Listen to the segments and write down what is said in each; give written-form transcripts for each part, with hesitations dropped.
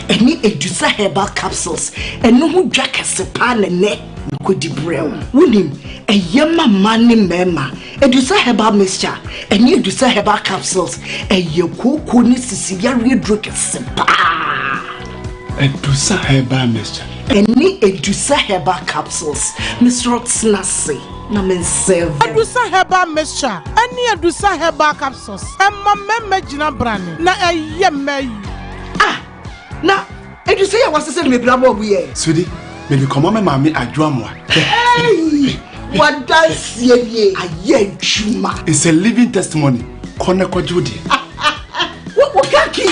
Ɛne Adusa Herbal Capsules, ɛno ho dwa kɛse paa na nnɛ mekɔdi brɛ wo. Wonim, ɛyɛ ma mmaa ne mmarima. Adusa Herbal Mixture ɛne Adusa Herbal Capsules, ɛyɛ kooko ne sisi yareɛ duro kɛse paa. Adusa Herbal Mixture. Ɛne Adusa Herbal Capsules. Mesrɛ wo tena ase na mensɛve. Adusa Herbal Mixture ɛne Adusa Herbal Capsules, ɛma mmarima gyina brane na ɛyɛ mmaa yie. Ah! Na Adusa yi a wɔasesa no mebira bɔɔ bo yɛ. Sweetie, mede kɔma me maame Adwo Amoah. Hey! Wadanseɛ nie ayɛ adwuma. It's a living testimony. Kɔ na kɔgye wo deɛ. Wo kaki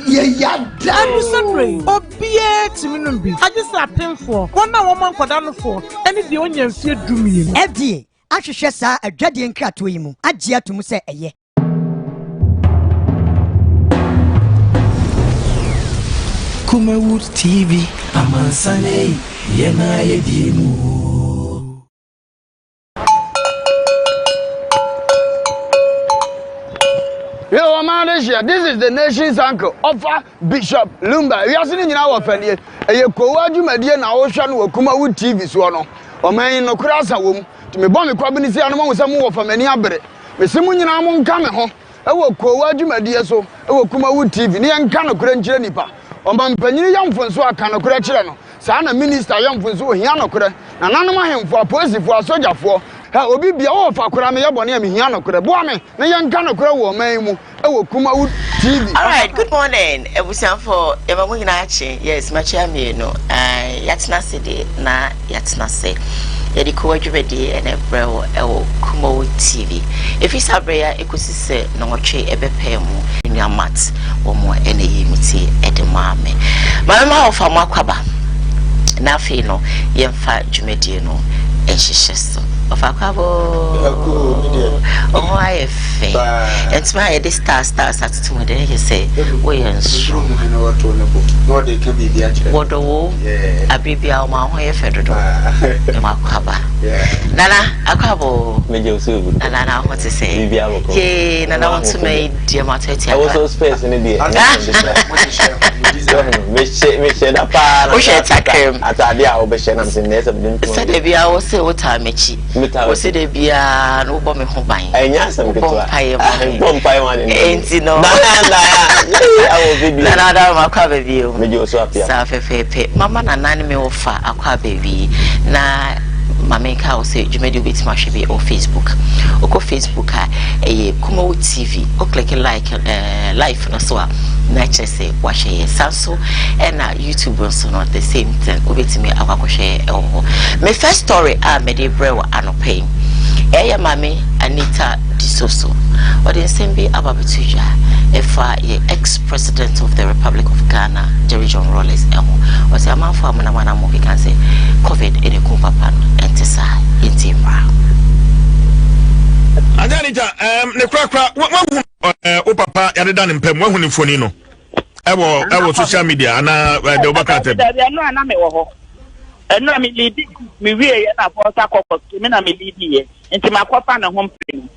yɛ yada. Adusa duro yi, obiara tumi nom bi, agye sɛ apemfoɔ, wɔn a wɔma nkwadaa nofoɔ, ne deɛ ɔnya mfeɛ 12. FDA ahwehwɛ saa adwadie nkratoɔ yi mu agye ato mu sɛ ɛyɛ. Kumawood TV, amansan ei, yɛn a yɛdie mu o. Yo, ɔman no hyia. This is the nation's uncle, Ɔfa Bishop Lumba. Wiase no nyinaa wɔ fɛdeɛ. Ɛyɛ kowa dwumadie na wohwɛ no wɔ Kumawood TV soɔ no. Ɔman yi nokorɛ asa wɔ mu. Nti mebɔ me kwabene sia no mahu sɛ mowɔ fa m'ani abere. Mese mo nyinaa monka me ho wɔ kowa dwumadie so wɔ Kumawood TV ne yɛnka nokorɛ nkyerɛ nipa. Ɔmampanyini yɛ mfonso a ka nokorɛ kyerɛ no. Saa na minista yɛ mfonso ohia nokorɛ. Nananom ahemfo, apolisifoɔ, asogyafoɔ, hɛ obi bia wowɔ fa koraa meyɛ bɔne a mehia nokorɛ. Boa me na yɛnka nokorɛ wɔ ɔman yi mu wɔ Kumawood TV. Alright, good morning abusuafo, yɛma mo nyinaa akye. Yes, makyia mmienu. Ae, yɛatena ase deɛ na yɛatena ase. Yɛde kowa dwumadie ɛna ɛbrɛ wo ɛwɔ Kumawood TV. Ɛfiri saa berɛ yi a ɛkɔsi sɛ nnɔnwɔtwe ɛbɛpae mu. Nua Matt wɔn ɛna ɛyii me ti ɛde maa me. Maame ma wɔfa mo akwaba na afei no yɛmfa dwumadie no nhyehyɛ so. Ɔfa akwaba ooo, ɔho ayɛ fɛ. Ntoma a yɛde stars stars atoto mu deɛ ɛyɛ sɛ woyɛ nso. Wɔdɔ wo abere biara wɔn ho yɛ fɛ dodo. Mo akwaba. Nana akwaba oo. Nana na ho te sɛ. Yee nana wo ntoma yi deɛ ma to atia ka. Ɛwɔ space ne deɛ. Mehyɛ da paa na. Wohyɛ takram. Ataade a wobɛhyɛ nam sɛ nnɛ sɛ mede ntoma. Sɛ da biara wo se wotaa m'akyi. Wo se da biara no wobɔ me ho ban. Ɛnyɛ asɛm ketewa. Wobɔ mpaeɛ ma me. Bɔ mpaeɛ ma ne. Enti no. Nana ada ma akɔ aba bio. Megye wo so apia. Saa fɛfɛɛpɛ. Mama nana ne me wɔfa akɔ aba wie na ma menka wo sɛ dwumadi wobɛtumi ahwɛ bi wɔ Facebook. Wokɔ Facebook a ɛyɛ Kumawo TV. Wo click like eh, live no so a na kyerɛ sɛ wahwɛ yɛ. Saa nso ɛna YouTube nso no the same thing wobɛtumi akɔ akɔhwɛ yɛ ɛwɔ hɔ. Me first story a mede brɛ wɔ anɔpa yi ɛyɛ maame Anita Disoso. Ɔde nsɛm bi aba abɛto dwa ɛfa yɛ ex-president of the Republic of Ghana Jerry John Rawlings ɛho. Ɔsɛ amanfoɔ a monam anam mo keka sɛ COVID ɛna ɛkum papa no ɛnte saa. Yɛntie mmra. Ade Anita, um, ne korakora wahu uh, wo papa yɛadeda ne mpam wahu ne mfoni no ɛwɔ ɛwɔ social media anaa ɛde wobɛka atɛm. Dabi ɛno a na mewɔ hɔ ɛno a me leadi me wie yɛ na afɔ nsa kɔkɔ so me na me leadi yɛ nti makɔfa ne ho mpere no.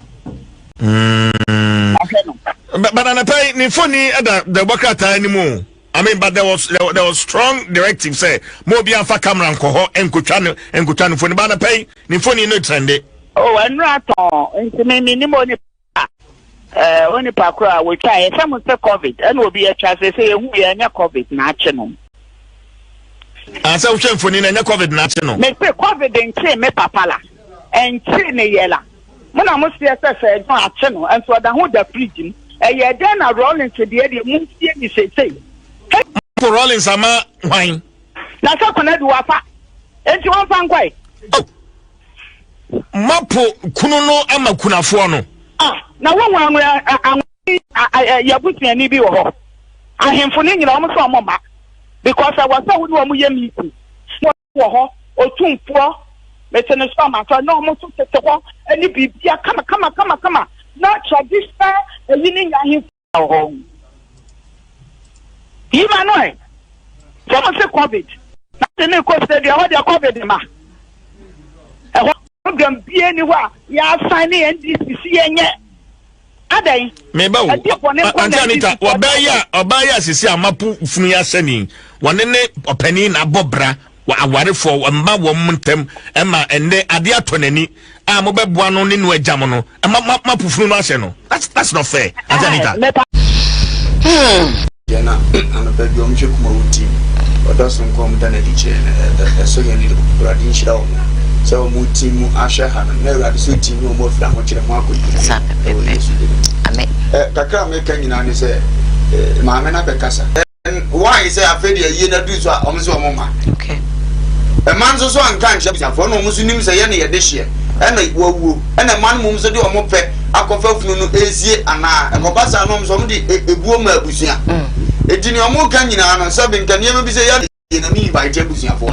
Mahwɛ no. But anapa yi ne mfoni ɛda dɛbɔ krataa anim o. I mean, but there was strong directive sɛ mo obi anfa camera nkɔ hɔ nkotwa no nkotwa no mfoni ba anapa yi ne mfoni no trende. Oh, ɛno atɔn nti me me nim onipa ɛɛ onipa koro a wotwa yɛ sɛ mo sɛ covid ɛna obi atwa sɛ sɛ ehu yɛ ɛnyɛ covid na akye no. Asɛ wohwɛ mfoni no ɛnyɛ covid na akye no. Me se covid nkyee me papa la ɛnkyee ne yɛ la mo na mo seɛ sɛ sɛ ɛdɔn akye no nso ɔda ho da fridge mu ɛyɛ dɛn na Rawlings deɛ deɛ mo nsie ne seesei. Mo Rawlings ama hwan. Na sɛ kɔnɔ di wafa enti wɔn fa nkɔe. Oh. Mapo kunu no ama kunafoɔ no. Ah, na wɔn wɔn anwura yɛ busuani bi wɔ hɔ ahemfo ne nyinaa wɔn sɛ wɔn mma because ɛwɔ sɛ wɔn ne wɔn yɛ meeting wɔ hɔ otumfoɔ mete ne so ama sɛ na wɔn nso tete hɔ ne biribia kama kama kama kama na traditional ɛyi ne nya ahemfo wɔ hɔ yima no ɛ sɛ mo se covid na de ne kɔ stadium hɔ deɛ covid ma ɛhɔ program bie ni hɔ a yɛasan ne NDC si yɛnyɛ. Adɛn? Meba o, Ɛdeɛ bɔne nko Auntie na Anita, NDC foɔ ɔbaa yi a ɔbaa yi a sisi a mapo funu yi ahyɛ ni, wɔne ne ɔpanin na abɔ bra, wɔ awarefoɔ, wɔmma wɔn ntam, ɛma ɛnnɛ adeɛ atɔ n'ani a mobɛboa no ne no agya mo no, ɛma ma mapo funu no ahyɛ no. That's that's not fair, Auntie Anita. Mepa Deɛ na anɔpa bi wɔn hwɛ Kumawu TV ɔdɔ sononko a wɔn da no adi kyerɛ no ɛsɔ yɛn ani Awurade nhyira wɔn sɛ wɔn ti mu ahwɛ ha no na Awurade so ti mu wɔn afiri ahokyerɛ ho akɔ yie ɛwɔ Yesu din mu. Ɛ kakra a meka nyinaa ne sɛ maame no abɛkasa. Why sɛ afei deɛ ayie no aduru so a wɔn sɛ wɔn mma. Mma nso so anka ankyerɛ abusuafoɔ na wɔn nso nim sɛ yɛne yɛde hyeɛ ɛna wawuo ɛna mma no mmom nso de wɔn pɛ akɔfa funu no ɛresie anaa ɛkɔba saa no wɔn nso wɔn de ebuo ma abusua eti nea wɔn ka nyinaa no sɛbi nka nneɛma bi sɛ yɛ yɛ na mi invite abusuafoɔ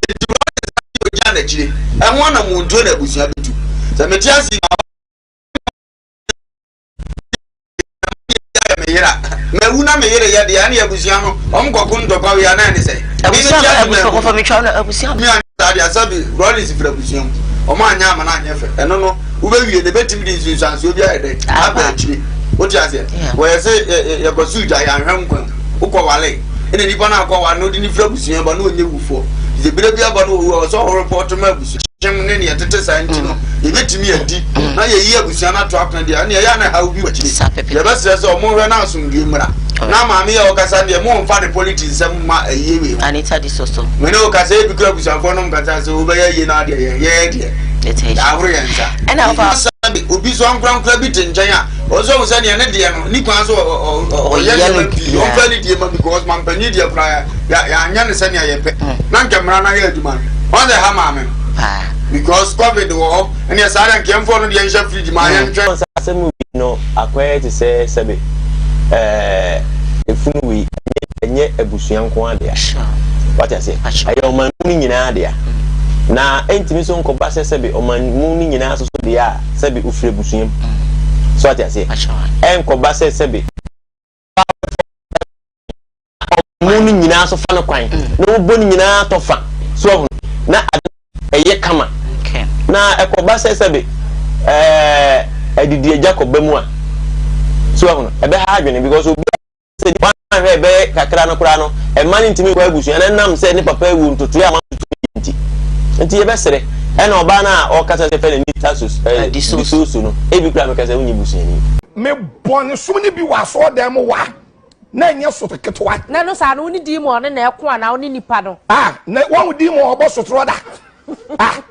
eti wɔn de nsa de ogya n'akyire ɛho anamontuo na abusua bɛtu sɛ mete ase yi ma yɛ me yere a mawu na me yere yɛ deɛ ɛne abusua no ɔm kɔko ntɔkwa wei anaa ne sɛ abusua abusua kɔfa metwa no abusua mi anyɛ saa deɛ sɛbi Rollins firi abusua mu ɔmo anyɛ ama no anyɛ fɛ ɛno no wobɛwie no ɛbɛtumi de nsunsuansoɔ bi ayɛ dɛ aba akyire wote aseɛ wɔyɛ sɛ yɛkɔ so gya yɛanhwɛ nkwa mu wokɔ wale ɛna nipa no akɔ wale no wode ne firi abusua ba na ɔnyɛ wufoɔ sɛ berɛ bi aba no wɔwu a ɔsɛ ɔrepɔto ma abusua kyɛm ne nea ɛtete saa nti no yɛbɛtumi adi na yɛyi abusua no ato apono deɛ ɛne ɛyɛ na ɛhaw bi wɔ akyire yɛbɛsrɛ sɛ ɔmo nhwɛ na asomdue mmra na maame yɛ ɔkasa deɛ mo nfa ne politics nsɛm ma ayie wei ho Anita di soso mene ɔkasa ebi kura abusuafoɔ nom kasa sɛ wobɛyɛ yie na adeɛ yɛ yɛyɛ deɛ yɛahoro yɛn nsa ɛna ɔfa obi so ankorankora bi te nkyɛn a ɔsɛ ɔhu sɛ neɛ ne deɛ no ne kwan so ɔyɛ nneɛma pii ɔmfa ne deɛ ma because mampanyin deɛ koraa yɛanyɛ no sɛnea yɛpɛ na nka mmara no ayɛ adwuma no wɔn sɛ ha maame no because covid wɔ hɔ ɛneɛ saa deɛ nka yɛmfa ɔno deɛ nhyɛ fridge ma yɛntwɛn. Asɛm wei no akɔyɛ te sɛ sɛbe ɛɛ efunu wei ɛnyɛ abusua nko ara dea. Wate aseɛ? Ɛyɛ ɔman mu no nyinaa dea. Na ɛntumi nso nkɔba sɛ sɛbe ɔman mu no nyinaa nso so dea a sɛbe ofiri abusua mu. So wate aseɛ? Ɛnkɔba sɛ sɛbe ɔmo no nyinaa so fa no kwan na wɔbɔ no nyinaa tɔ fa so ahunu na ade ɛyɛ kama na ɛkɔba sɛ sɛbe ɛɛ adidi agya kɔba mu a so ahunu ɛbɛha adwene because obi sɛ nipa ahwɛ ɛbɛyɛ kakra no koraa no ɛma no ntumi nkɔ abusua no ɛnam sɛ ne papa awu ntotoeɛ a ma ntoto nti nti yɛbɛsrɛ ɛna ɔbaa no a ɔkasa sɛ fɛ ne nita so ɛɛ disoso no ebi koraa mekasa wonye busuani. Mebɔ ne som no bi wɔ asɔɔdan mu wa na ɛnyɛ soto ketewa. Na no saa no wo ne demon no na ɛko anaa wo ne nipa no. Ah na wɔn demon ɔbɔ sotorɔ da ah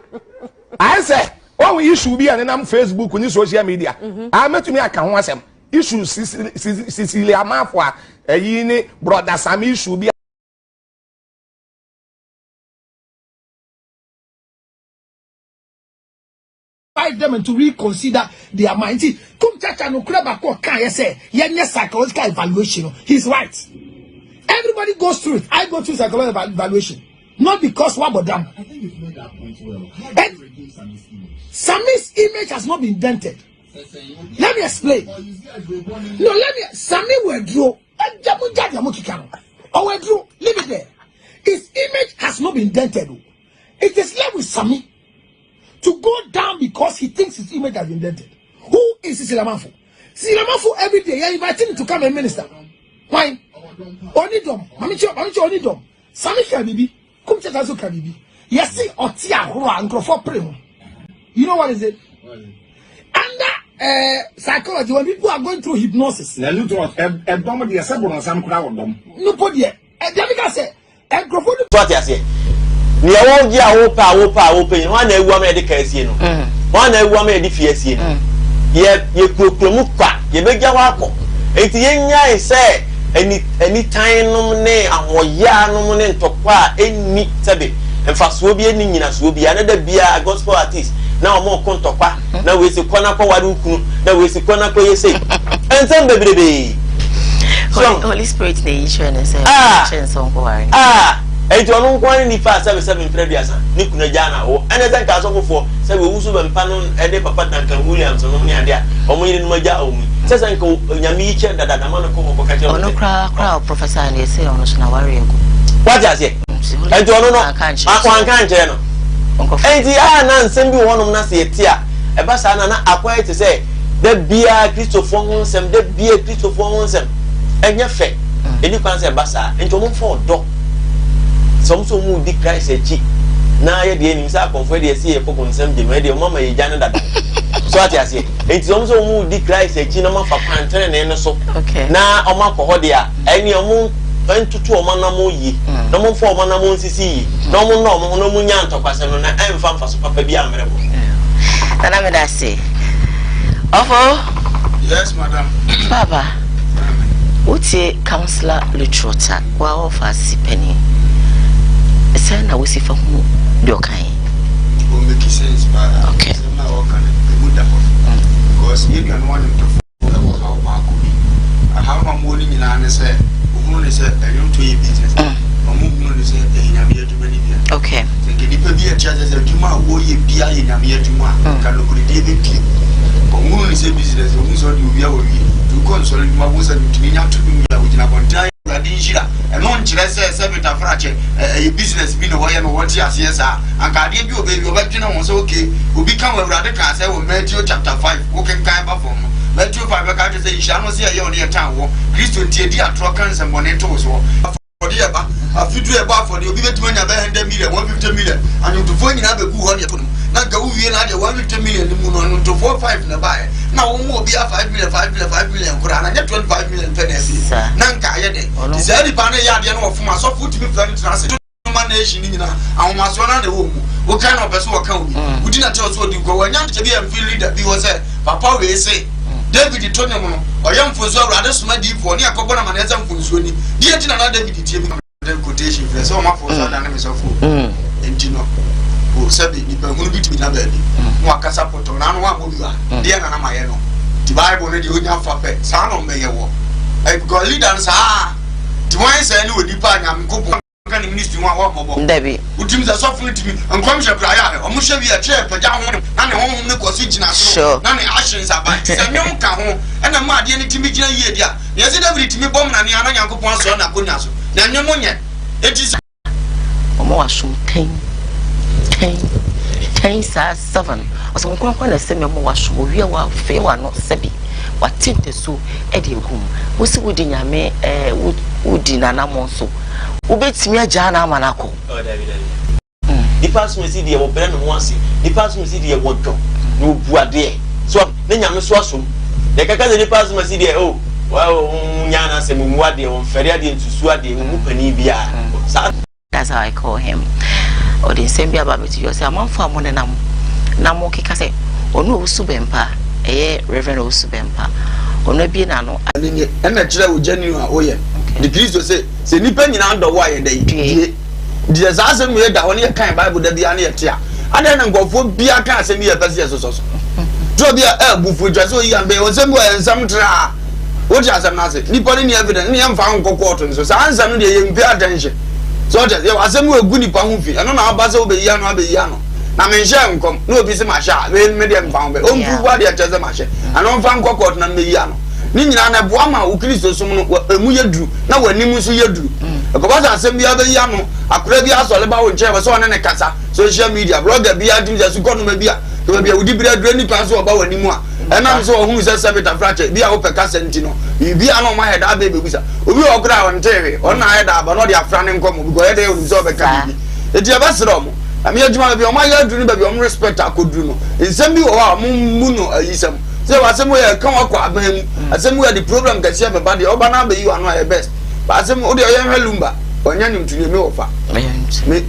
ayɛ sɛ wɔn issue bi a nenam Facebook ne social media mm-hmm. ah mɛtumi aka ho asɛm issue Cecilia Amafo a ɛyi ne brother Sam issue bi. Advise them to reconsider their mind. Nti Kum Chacha nokorɛ baako ɔka yɛ sɛ yɛnyɛ psychological evaluation no, he's right. Everybody goes through it. I go through psychological evaluation. Not because wabɔ dam. I think you've made that point well. How do you redeem Sammy's image? Sammy's image has not been dented. Let me explain. No, let me. Sammy wɔ aduro. Ɛgya mo gya deɛ mo keka no. Ɔwɔ aduro. Leave it there. His image has not been dented. It is left with Sammy to go down because he thinks his image has been dented. Who is Cecilia Manfo? Cecilia Manfo every day, you're inviting him to come and minister. Why? Onidom. Mami cho, mami cho onidom. Sami ka bibi. Kum cheta so ka bibi. Yesi ɔte ahoro a nkurɔfoɔ pere ho. You know what is it? Under uh, psychology, when people are going through hypnosis. Na Luton ɛdɔm deɛ sɛ borɔnsam koraa wɔ dɔm. Nupo deɛ, ɛdeɛ mi ka sɛ Nkurɔfoɔ no. So ate aseɛ? Nea wogye a wopɛ a wopɛ a wopɛ nyina, hwan na awu ama yɛde ka asie no? Hwan na awu ama yɛde fie asie no? Yɛ yɛkurakura mu kwa, yɛbɛgya hɔ akɔ. Enti yɛnnyae sɛ ani anitan nom ne ahoɔyaa nom ne ntɔkwa a ɛnni sɛbe mfasoɔ bi ɛnni nnyinasoɔ biara na da biara gospel artist na wɔn reko ntɔkwa na wei se kɔ na kɔware wo kunu na wei se kɔ na kɔyɛ sei nsɛm bebrebee. So Holy Spirit na eyi kyerɛ ne sɛ ah, kyerɛ nsɛ ɔnkɔware no. Ah, enti ɔno nko ara ne nipa a sɛbe sɛbe mfrɛ aduasa ne kunu agyaa na awo ɛnɛ sɛ nka asɔfofoɔ sɛbe owu so bɛmpa no ɛne papa Duncan Williams nom ne adeɛ a wɔn yerenom agya wɔn yi sɛ sɛ nka nyame yi kyerɛ dada ma no kɔ hɔ kɔka kyerɛ ɔno koraa koraa ɔprɔfɛsa ne ɛsɛ ɔno so na ware agu. Wate aseɛ? Enti ɔno no wanka ankyerɛ no. Enti a na nsɛm bi wɔ hɔnom na sɛ yɛte a ɛba saa na na akɔyɛ te sɛ Da biara Kristofoɔ ho nsɛm, da biara Kristofoɔ ho nsɛm. Ɛnyɛ fɛ. Ɛni kwan sɛ ɛba saa. Nti wɔn mfa ɔdɔ. Sɛ wɔn sɛ wɔn redi Christ akyi na yɛ deɛ nim sɛ akɔmfoɔ deɛ ɛsɛ yɛ kɔ bonsam gyem ɛdeɛ wɔn ama yɛ gya no dada. So ate aseɛ. Nti sɛ wɔn sɛ wɔn redi Christ akyi na wɔn afa kwan tenenee no so na wɔn akɔ hɔ deɛ a ɛne wɔn ntoto wɔn anamɔ yie na wɔn mfa wɔn anamɔ nsisi yie na wɔn nnɔ wɔn ho na wɔn nya ntɔkwasɛm no na ɛmfa mfaso papa bi ammrɛ wɔn. Nana meda ase. Ɔfo. Yes madam. Papa. Wotie Councillor Lutrota wa ɔfa ase panin. Sɛn na wosi fa hu deɛ ɔka yi? O make sense paa. Okay. Asɛm na ɔka no emu da hɔ. Because yɛn nuanom anwomtofo wɔ haw baako bi. Haw no a wɔwɔ no nyinaa ne sɛ, wɔhunu no sɛ nnwontoɔ yɛ business. Na wɔhunu no sɛ ɛyɛ Nyame adwuma no bi a. Okay. Sɛ nka nipa bi ɛte aseɛ sɛ adwuma a wɔyɛ bia yɛ Nyame adwuma a, nka nokorɛdie bɛpie. Wɔhunu no sɛ business, wɔhunu sɛ ɔde owia wɔwie. Nti wokɔ nsɔre adwuma, wohu sɛ ntumi nya to no wie a, wɔgyina abɔnten ayɛ Awurade nhyira. Ɛno nkyerɛ sɛ sɛ metafrakyɛ ɛyɛ business bi na wɔyɛ no wɔte aseɛ saa. Anka adeɛ bi wɔ baabi ɔbɛdwene ho sɛ okay, obi ka wɔ Awurade kaa sɛ wɔ Matthew chapter 5 wokenkan ba fam no, Matthew 5 bɛka akyerɛ sɛ nhyira no sɛ ɛyɛ ɔne yɛtan wɔ Kristo nti ɛdi atorɔ ka nsɛmmɔne to wo soɔ. Afɔdeɛ ɛba afe du ɛbɔ afɔdeɛ obi bɛtumi anya bɛyɛ 100 million 150 million anwontofoɔ nyinaa bɛgu hɔ ne ɛto no na nka wowie no adeɛ 150 million no mu no anwontofoɔ 5 na ɛbaeɛ na wɔn mu obiara 5 million 5 million 5 million koraa na nyɛ 25 million pɛ na ɛfiri na nka ayɛ dɛ nti saa nipa no yɛ adeɛ no wɔfom asɔfo tumi frɛ no tena ase ma nation no nyinaa ahomasoɔ no na ɛwɔ mu woka na ɔpɛ so wɔka obi mm. wodi na kyerɛ so ɔdi nkɔ wanya nkyɛ bi amfiri leader bi hɔ sɛ papa wei se mm. David to nwom no ɔyɛ mfonsuo awurade soma diifoɔ ne akɔbɔ no amaneɛ sɛ mfonsuo ni deɛ nti na na David tie bi quotation frɛ sɛ ɔmafoɔ so adane me sɔfo nti no o sɛbi nipa hunu bi tumi gyina baabi na wakasa pɔtɔ na ano wammɔ bi wa deɛ na na mayɛ no nti bible no deɛ onya fa pɛ saa na ɔmbɛyɛ wɔ because leader no saa nti wɔn sɛ ne wɔ nipa a nyankopɔn ka ne ministry ho a wɔmmɔbɔ dabi wotumi sɛ sɔfo no tumi nkɔmhyɛ kora yɛ a ɔmo hyɛ wie ɛkyerɛ pagya ho na ne honhom no kɔ so gyina soro na ne actions aba nti sɛ nnwom ka ho ɛna ma adeɛ no tumi gyina yie di a na yɛsɛ David tumi bɔ mnane a na Nyankopɔn asɔre n'akonnwa so na nnwom nyɛ enti sɛ Wɔma w'asom tɛn tɛn tɛn saa 7 Ɔsɛ wo nkoa na ɛsɛ mɛma w'asom Owia w'afee w'ano sɛbi W'ate ntasuo de agu mu Wose wodi Nyame eh wodi n'anamɔn so Wobɛtumi agyaa no ama no akɔ? Oh, dabi, dabi. Nipa asomasi deɛ wɔbrɛ ne ho ase. Nipa asomasi deɛ wɔdɔ na wɔbu adeɛ. So ne nyame so asom. Na ɛkaka sɛ nipa asomasi deɛ oh wɔn nya n'asɛm wɔn mu adeɛ wɔn fɛre adeɛ nsusu adeɛ wɔn mu panin biara. Saa. That's how I call him. Ɔde nsɛm bi aba abɛto dwa sɛ amanfoɔ a monenam na mokeka sɛ ɔno Owusu Bɛmpa, ɛyɛ Reverend Owusu Bɛmpa, ɔno abue n'ano. Ɛno nye, ɛna kyerɛ wo genuine a woyɛ. Nti Kristo se, sɛ nnipa nyinaa dɔ wo a, yɛ dɛn? Due. Nti sɛ saa asɛm wei da hɔ ne yɛkan Bible da biara ne yɛte a, adɛn na nkurɔfoɔ biara ka asɛm yi a ɛpɛ sɛ yɛsosɔ so? Nti obi a abufuo twa sɛ oyi ambɛn, nsɛm bi wɔ yɛ nsɛm traa. Wote asɛm no ase? Nipa no ni evidence ne yɛmfa ho nkɔ kɔɔto nso. Saa nsɛm no deɛ yɛmpay attention. So ɔte yɛwɔ asɛm bi wɔ egu nipa ho fi, ɛno na aba sɛ wobɛyi ano abɛyi ano. Na menhyɛ nkɔm na obi sɛ mahyɛ a, me me deɛ mfa ho bɛ. Ɔmprove adeɛ kyerɛ sɛ mahyɛ. Anaa ɔmfa nkɔ kɔɔto na mmɛyi ano. Ne nyinaa no ɛboa ma wo Kristosom no ɛmu yɛ duru na w'anim nso yɛ duru. Ɛkɔba sɛ asɛm biara bɛyi ano, akora bi asɔre ba wo nkyɛn wɔ sɛ ɔne ne kasa, social media, blogger biara tumi sɛ sukɔ noma bi a, sɛ baabi a wodi bere aduru ani kwan so ɔba w'anim a, ɛnam sɛ ɔhunu sɛ sɛbe tafrakyɛ bi a wopɛ kasa nti no, biribi a na ɔma ayɛ daa bɛɛ bɛbusa. Obi wɔ hɔ koraa a ɔntee hwee, ɔno na ayɛ daa aba na ɔde afra ne nkɔmmɔ because ɔyɛ dɛ onim sɛ ɔbɛka biribi. Enti yɛbɛsrɛ ɔmo, na meyɛ adwuma baabi a ɔmo ayɛ aduru ne baabi a ɔmo respect akɔduru no, nsɛm bi wɔ hɔ a ɔmo mmu no ayisɛm. Sɛ asɛm wei ɛka wakɔ aban mu, asɛm wei ɛde problem kɛseɛ bɛba deɛ ɔba na abɛyi wano ayɛ best. Ba asɛm wo deɛ yɛnhwɛ Lumba, ɔnyɛ nnwomtoni me wɔfa. Me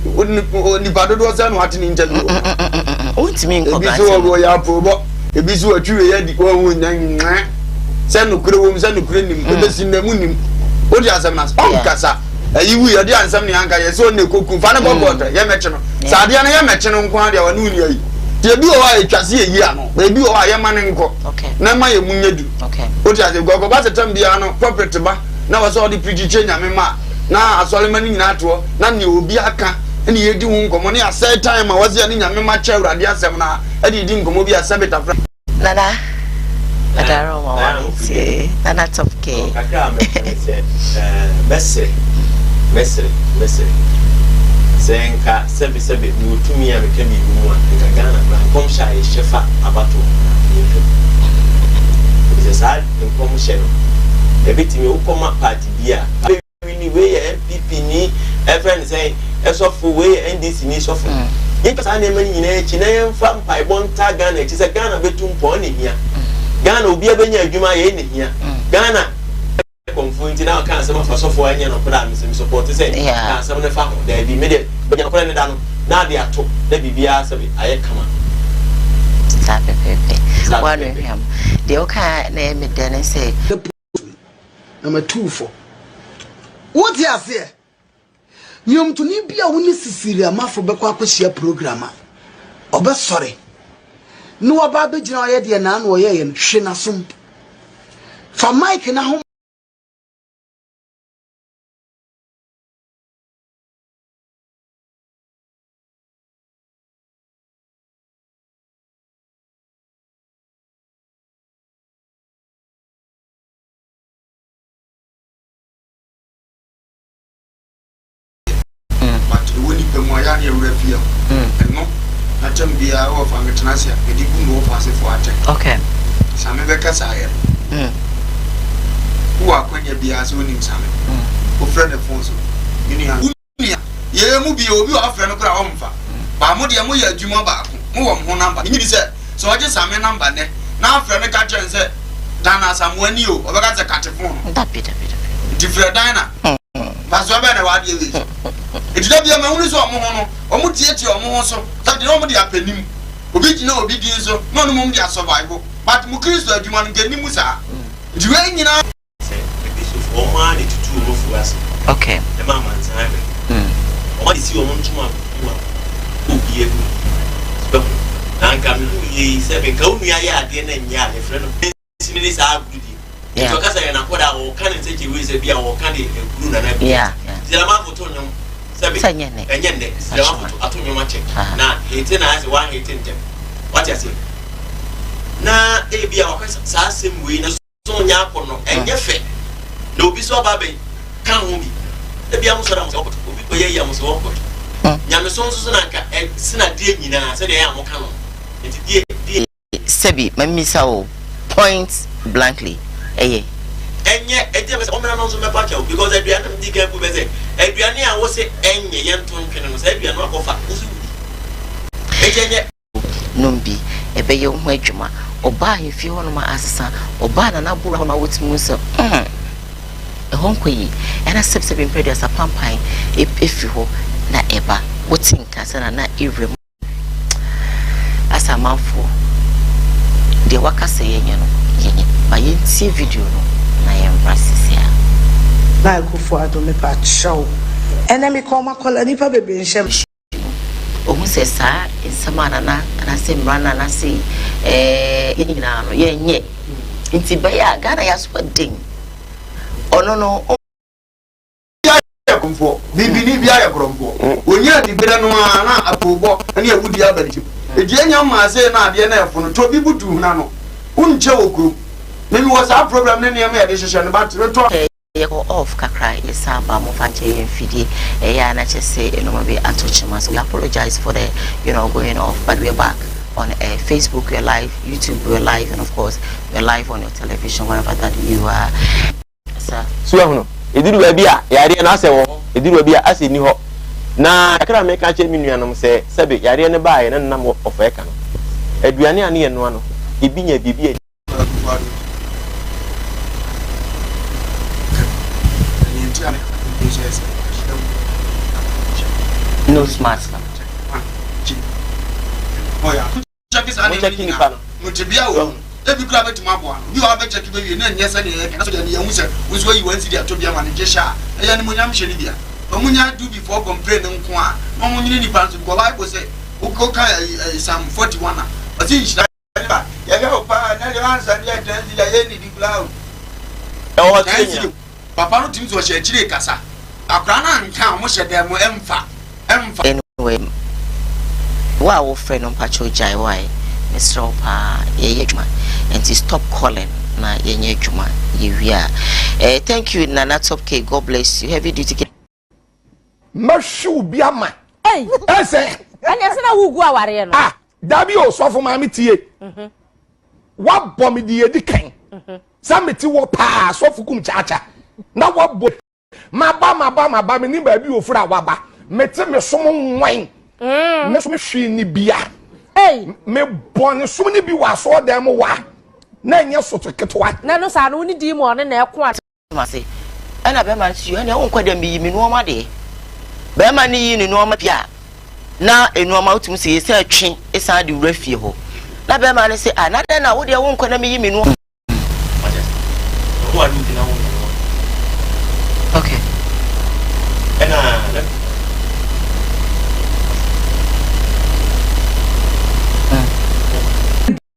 nipa dodoɔ sɛ na wate ne interview wɔ. Wontumi nkɔ Ebi so wɔ yɛ aprobɔ, ebi so wɔtwi wei adi wɔn ho nya nwɛ. Sɛ nokorɛ wom sɛ nokorɛ nim, ebesi nnɛ mu nim. Wode asɛm no ase, ɔnkasa. Ayi wu yɛde ansɛm ne anka yɛ sɛ ɔne koku fa ne kɔ kɔɔtɔ yɛ mɛkye no. Sɛ adeɛ no yɛ mɛkye no nko ara deɛ wɔne wo ni ayi. Nti ebi wɔ hɔ a etwa se yɛyi ano, na ebi wɔ hɔ a yɛma no nkɔ na ɛma yɛn mu nyɛ duru. Wote ase? Because kɔba sɛ tam biara no pulpit ba na wɔ sɛ ɔde preach kyerɛ Nyame ma a, na asɔremma no nyinaa te hɔ na nea obi aka ne yɛdi ho nkɔmmɔ ne yɛasɛe time a wɔse yɛne Nyame ma kyɛ Awurade asɛm no a ɛde redi nkɔmmɔ bi a sɛbe tafra. Nana Adaroma wa tie Nana Top K. Kakra a mɛka ne sɛ mɛsrɛ mɛsrɛ mɛsrɛ sɛ nka sɛbe sɛbe mewɔ tumi a meka biribi mu a nka Ghana koraa nkɔmhyɛ a yɛhyɛ fa abatoɔ ho no yɛntwa mu. Sɛ saa nkɔmhyɛ no ɛbɛtumi wokɔma party bi a ni wei yɛ NPP ni ɛfrɛ no sɛn ɛsɔfo wei yɛ NDC ni sɔfo. Yɛntwa saa nneɛma no nyinaa akyi na yɛmfa mpaebɔ ntaa Ghana akyi sɛ Ghana bɛtu mpɔn ɛna hia. Ghana obiara bɛnya adwuma ayɛ ɛna hia. Ghana kɔmfoɔ nti na ɔka asɛm afa sɔfo a ɛnyɛ nokorɛ a mesɛ mesupɔte sɛ ka asɛm no fa ho daabi me deɛ bɛnya nokorɛ no da no na ade ato na biribiara sɛbe ayɛ kama. Saa pɛpɛɛpɛ. Woano hwam. Deɛ woka na ɛyɛ me dɛ ne sɛ. Na matu wo fo. Wote aseɛ? Nnwomtoni bi a wo ne Cecilia Mafo bɛkɔ akɔhyia program a, ɔbɛsɔre na waba abɛgyina ɔyɛ deɛ naa na ɔyɛeɛ no, hwe n'asom. Fa mic no ahoma. But ɛwɔ nipa mu a yɛ a ne yɛwerɛ fi yɛ ho. Ɛno na tɛm biara wɔ fa metena ase a mede bu me wɔfa asefoɔ atɛn. Okay. Same bɛka saa yɛ no. Wowɔ akwanya biara sɛ wonim Same. Wofrɛ ne fon so. Me nua. Nua, yɛn mu bi, obi wɔ hɔ afrɛ no koraa a ɔmfa. But mo deɛ moyɛ adwuma baako, mowɔ mo ho number. Menye di sɛ, sɛ ɔgye Same number nnɛ, na afrɛ no ka kyerɛ no sɛ, Dana Asamoah ni o, ɔbɛka sɛ kate phone no. Dabi, dabi, dabi. Nti frɛ Dana. Mfasoɔ bɛn na ɛwɔ adeɛ wei so? Nti da biara mahunu sɛ ɔmo ho no, ɔmo tietie ɔmo ho so, sɛ deɛ na ɔmo de apɛ nim. Obi gyina obi din so, na ɔno mmom de asurvive. But mo Kristo adwuma no, nka ɛnni mu saa. Nti wei nyinaa. Sɛ Kristofo, wɔn ara na etutu wɔn afuw ase. Okay. Ɛma amansan hwɛ. Wɔn ara na esi wɔn ntoma mu a obiara hu. So bɛho. Na anka me hu yie yi sɛ nka wo nua yɛ adeɛ na nyɛ a yɛfrɛ no bɛnsini ne saa agorɔ die. Nti ɔka sɛ yɛn akɔda a wɔka ne nsɛkyɛ wei sɛ bi a wɔka de aguru nana bi. Nti na manfo to nnwom sɛ bi ɛnyɛ nnɛ. Nti na manfo to ato nnwom akyɛ. Na hete na ayɛ sɛ wɔn ahete ntɛm. Wate aseɛ? Na ebi a wɔka saa asɛm wei na so nyɛ akɔnnɔ, ɛnyɛ fɛ na obi nso aba abɛ ka ho bi. Ebia mo sɔre a mo sɛ wɔkɔto, obi kɔyɛ yi a mo sɛ wɔnkɔto. Nyamesom nso so na nka ɛsen adeɛ nyinaa sɛdeɛ ɛyɛ a moka no. Nti deɛ deɛ. Sɛbi ma memmisa wo point blankly, ɛyɛ? Ɛnyɛ, ɛnti na mɛsɛ ɔmmra no nso mmɛpa kyɛw because aduane na medi kan bu bɛ sɛ aduane a wose ɛnyɛ yɛnto ntwene no saa aduane no akɔfa wo nso wodi. Nti ɛnyɛ. Nom bi, ɛbɛyɛ wo ho adwuma. Ɔbaa ahemfie hɔnom a asesa, ɔbaa Nana Abura hɔnom a wotumi hu sɛ mm, ɛhɔ nkɔ yie. Ɛna sɛbsɛbe mprɛduasa pampan firi hɔ na ɛba. Wote nka sɛ Nana awura mu asɛ amanfoɔ deɛ waka sɛ yɛnyɛ no yɛnyɛ. Ma yɛntie video no na yɛmmra sisi a. Nana Akufo Addo mepa kyɛw ɛnɛ mekɔɔ makɔla nipa bebree nhyɛ me. no, ohu sɛ saa nsɛm a nana anaasɛ mmara no anaasɛ ɛɛ yɛn nyinaa no yɛnyɛ nti bɛyɛ a Ghana yɛ aso den ɔno no. Yɛ korɔmfoɔ bibini bi ayɛ korɔmfoɔ onye adiberɛ no ara na apoobɔ ne awudie aba ne tirim edi anya mmaa sei na adeɛ na ɛfo no tɔ bi butu huna no wonkyɛ wɔ kurom mimi wɔ saa problem ne nneɛma yɛde hyehyɛ no but metɔ Yɛkɔ off kakra yɛsan ba momfa nkyɛ yɛn mfidie ɛyɛ a na kyerɛ sɛ nnoɔma bi ato kyema so we apologize for the you know going off but we're back on air Facebook we're live YouTube we're live and of course we're live on your television wherever that you are sir. So ahunu? Ɛduru baabi a, yareɛ no asɛ wɔ hɔ, ɛduru baabi a, asɛ nni hɔ. Na kakra a meka akyerɛ me nuanom sɛ, sɛbe yareɛ no baeɛ na na nam ɔfɛɛ ka no, aduane a ne yɛnoa no, ebi nya biribi a. Nose mask no. Monkyɛke nipa no. No tebea wɔ mu. Ebi koraa bɛtumi aboa no. Obi wɔ hɔ a bɛkyɛke bɛwie na ɛnyɛ sɛdeɛ yɛka na sɛdeɛ no yɛhu sɛ wo nso wayi one cedi atɔ bi ama no gye hyɛ a ɛyɛ animuonyam hyɛ no bi a. Wɔn nya do before complain nko a na wɔn nyini nipa nso because bible sɛ woka Psalm 41 a ɔse nhyira Ba, yɛhwɛ wo paa na deɛ wansa deɛ 10 cedi a yɛnnidi koraa o. Ɛwɔ hɔ 10 kyerɛ cedi nyina. Papa no tumi sɛ ɔhyɛ akyire kasa. Akwadaa no anka a wɔhyɛ dan mu ɛmfa ɛmfa. Anyway wo a wo frɛ no mpakyɛw gyae why mesrɛ wo paa yɛyɛ adwuma nti stop calling na yɛnyɛ adwuma yɛwie a eh, thank you Nana Top K God bless you heavy duty K. Mɛhwe obi ama. Ɛsɛ. Ɛnna ɛsɛ na wugu awareɛ no. Ah, dabi o sɔfo maame tie. Mhm. Wabɔ me deɛ edi kan. Sɛ mete wɔ paa sɔfo kum kyaakya na wabɔ maba maba maba me nim baabi ofiri a waba mete me som nwan mm. me so me hwee ne bia me bɔ ne som ne bi wɔ asɔɔdan mu wa na ɛnyɛ soto ketewa. Na no saa no wo ne dii mu ɔne na ɛko a. Ase ɛna bɛrima no si ɛna wonkɔ dɛ meyi me nneɛma deɛ bɛrima no yi ne nneɛma bi a na nneɛma wotumi sɛ yɛsɛ twe san de wura fie hɔ na bɛrima no sɛ ah na dɛn na wo deɛ wonkɔ na meyi me nneɛma. Okay.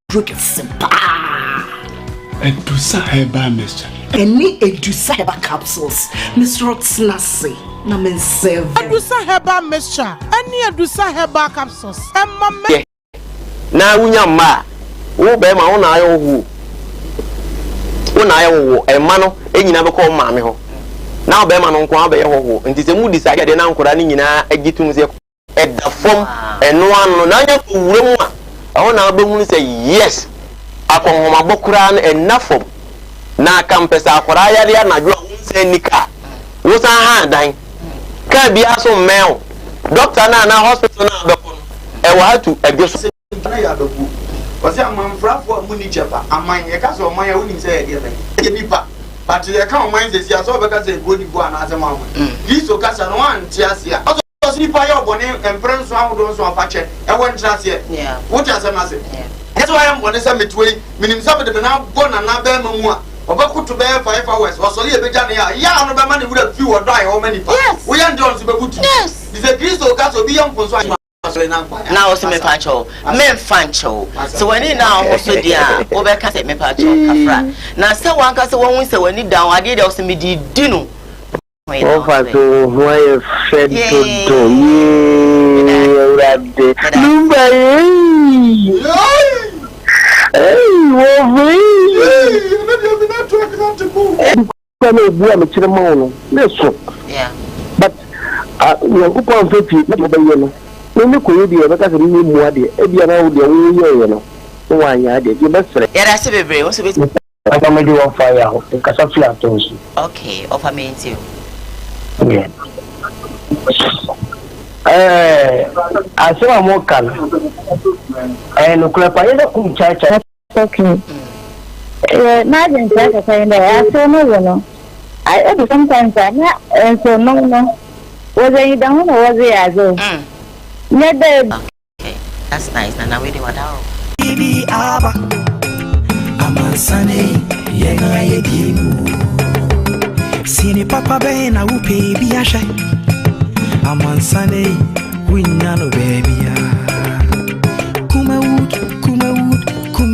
Duro kɛse paa. Adusa herbal mixture. Ɛne Adusa herbal capsules. Mesrɛ tena ase na me nsɛve. Adusa herbal mixture ɛne Adusa herbal capsules ɛma mɛ. Na wunya mma a, wo barima, wo na ayɛ wo ho o, wo na ayɛ wo wo mma no nyinaa bɛkɔ wɔn maame hɔ, na wo barima no nko ara bɛyɛ hɔhoɔ. Nti sɛ modi saa adeɛ na nkwadaa no nyinaa gye tom sɛ ɛda fam, ɛno ano no, na anya kɔ wura mu a, ɛhɔ na wobɛhunu sɛ yes, akɔnhomabɔ koraa no ɛnna fam. Na kampɛ sɛ akwadaa yare anadwo a wonsan nni kaa, wosan han dan, kaa biara so mmɛn wo, dɔkta no anaa hospital no a wobɛkɔ no, ɛwɔ ha tu dwo so. Nipa no yɛ abɛbuo. Ɔse amanfrafoɔ a monni kyɛfa, aman, yɛka sɛ ɔman a wonim sɛ ɛyɛ deɛ bɛn? Ɛyɛ nipa. But yɛka ɔman sɛsi a sɛ wobɛka sɛ Cote d'Ivoire anaasɛ moaman. Kristo kasa no woante ase a. Ɔse nipa yɛ ɔbɔne mprɛ nson ahodoɔ nson a fa kyɛ, ɛwɔ nkyerɛaseɛ. Wote asɛm no ase? Ɛnyɛ sɛ wayɛ me bɔne sɛ mete hɔ yi, menim sɛ mede me nan bɔ Nana bɛɛma mu a, ɔbɛkoto bɛyɛ 5 hours, ɔsɔre a ɛbɛgya ne a, yaw no bɛma ne werɛ afi ɔdɔ a yɛwɔ ma nipa. Woyɛ no deɛ ɔno nso bɛbutu. Nti sɛ Kristo ka sɛ obi yɛ mfomso a, Na ɔse mepa kyɛw memfa nkyɛ wo. Sɛ w'ani nna wo ho so deɛ a, wobɛka sɛ mepa kyɛw kafra. Na sɛ w'ankasa wahu sɛ w'ani da wo adeɛ deɛ ɔse mede di no. Wɔfa so wo ho ayɛ fɛ dodo yee awurade lumba yee ei wɔfa ei. Kura na obu a mekyerɛ ma wo no na ɛso but Nyankopɔn amfa fie na deɛ wobɛyɛ no me me kɔyɛ bi a yɛbɛka sɛ menyɛ mua deɛ ebia na wo deɛ woyɛɛyɛ no na wanyɛ adeɛ deɛ mɛsrɛ. Yɛda ase bebree, wo nso bɛtumi. Ɔfa me de ɔfa yaw nkasa firi atɔ nsu. Okay, ɔfa me nti o. Yeah. Ɛɛ asɛm a mo ka no ɛyɛ nokorɛ pa yɛ sɛ kum kyaakyaa. Okay. Eh, n'adwenkyerɛ kakra nye dɛ asew no wo no, odu sometimes a na nsornom no wɔdze enyidaho na wɔdze yɛ adze o. Nnyɛ dɛ. Okay, that's nice. Nana wei de wada hɔ. Bibi aba amansane yɛn ayɛ bi mu sini papa bɛn na wopɛ bi ahwɛ amansane wonya no baabia.